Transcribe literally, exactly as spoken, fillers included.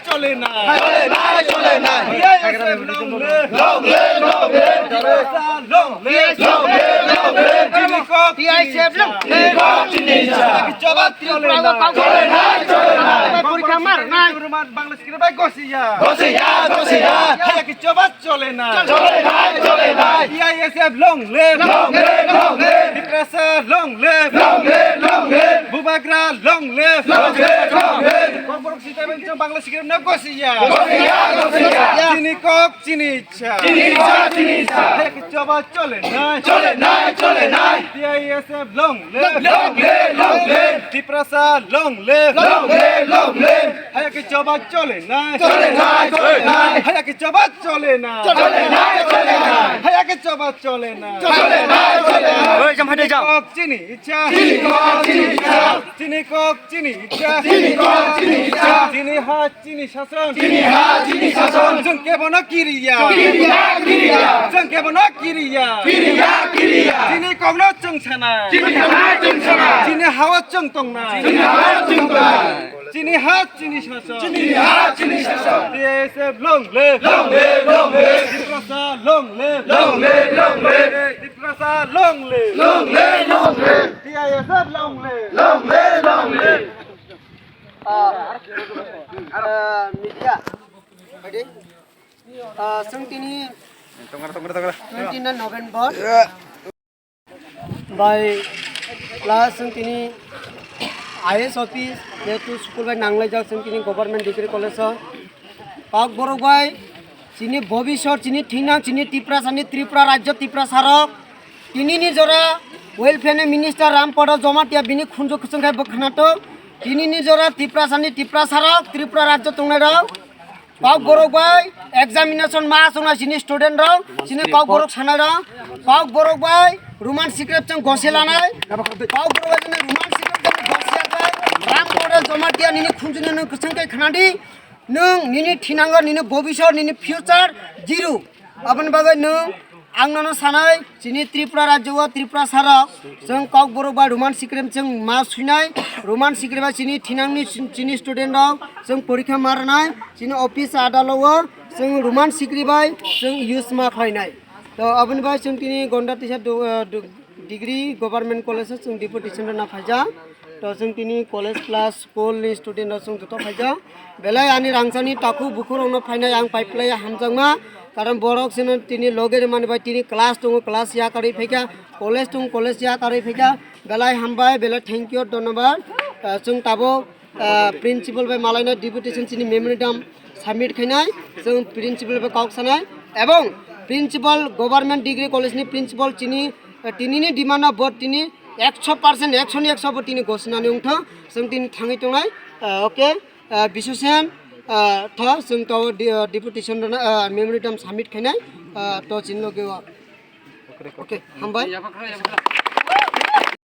চলে না। চলে না, চলে না। বিআইএসএফ long live। Long live, long live। বিআইএসএফ long live। Long live, long live। চিনি কক, বিআইএসএফ long live। চিনি কক, চিনি কক। জবাব চলে না। চলে না, চলে না। পরীক্ষা মার না। রহমান বাংলাদেশ কিরে ভাই গসিয়া। গসিয়া, গসিয়া। হায়া কি জবাব চলে না। চলে না, চলে না। বিআইএসএফ long live। Long live, long live। Tiprasa long live। Long live, long live। বুবাগ্রা long live। Long live, long live। Corporate system Bangladesh কিরে না গসিয়া। গসিয়া, গসিয়া। চিনি কক, চিনি ইচ্ছা। চিনি ইচ্ছা, চিনি ইচ্ছা। হায়া কি জবাব চলে না। চলে না, চলে না। বিআইএসএফ long live। Long live, long live। Tiprasa long live। Long live, long live। হায়া কি জবাব চলে না। চলে না, চলে না। হায়া কি জবাব চলে না। চলে না, চলে না। হায়া কি জবাব চলে না। চলে না, চলে না। ওই, জাম হাটে যাও। কক চিনি ইচ্ছা। চিনি কক চিনি ইচ্ছা। চিনি কক চিনি ইচ্ছা। চিনি কক চিনি ইচ্ছা। চিনি হাত চিনি শাসন। চিনি হাত চিনি শাসন। Chwng kebono kiriya. Kiriya, kiriya. Chwng kebono kiriya. Kiriya, kiriya. Chini kokno chwng sanai. Chini kokno chwng sanai. Chini hao chwng tongnai. Chini hao chwng tongnai. Chini ha chini sason. Chini ha chini sason. T S F long live. Long live, long live. Tiprasa long live. Long live, long live. Tiprasa long live. Long live, long live. T S F long live. Long live, long live. Ah, ah, media. Ready? Ah, chwng tini twenty nine November. Bai plus chwng tini I A S office, jehetu school bai nanglaijak chwng tini Government Degree College o. Kok borok bai chini bobisor, chini thinang, chini Tiprasa ni Tripura rajyo Tiprasa rok. Tini ni jora welfare ni minister Rampada Jamatia bini khunju kwchwng khai bwkhwnato. Tini ni jora Tiprasa ni Tiprasa rok, Tripura rajyo tongnai rok. Kok borok bai examination ma chwngna chini student rok, chini kok borok sanai rok. Kok borok bai Roman script chwng gose lanai. Kok borok bai chwngno Roman script chwng gose bai. Rampada Jamatia nini khunju ni nwng kwchwng khe khnadi. Nwng nini thinango nini bobisor nini future zero. Aboni bagwi nwng ang nono sanai, chini Tripura rajyo o Tripura sarok, chwng kok borok ba Roman script chwng ma swinai, Roman script ba chini thinangni chini student rok chwng porikha ma rwnai, chini office adalo o chwng Roman script bai chwng use ma khlainai. To aboni bai chwng tini gonda tisa do-, do-, Degree Government College o chwng deputation rwna phaijak. To chwng tini college class school ni student rok chwng joto phaijak. Belai ani rangchakni takhuk bukhuk rokno phainai ang paiplai hamjakma. Karon borok chwngno tini loge rwmani bai tini class tongo, class yakarwi phaikha, college tongo, college yakarwi phaikha. Belai hambai, belai thank you, dhonnobad. Ah, chwng tabuk ah, principal bai malaina deputation chini memorandum submit khainai, chwng principal bai kok sanai, ebong principal Government Degree College ni principal chini, ah, tini ni demand no bo tini ekso percent, ekso ni ekso bo tini gosnani wngthok, chwng tini thangwi tongnai, ah, okay, ah, Biswasen, ah, tho, chwng to de-, ah, deputation rwna, ah, memorandum submit khainai, ah, to chini loge o. Okay, hambai.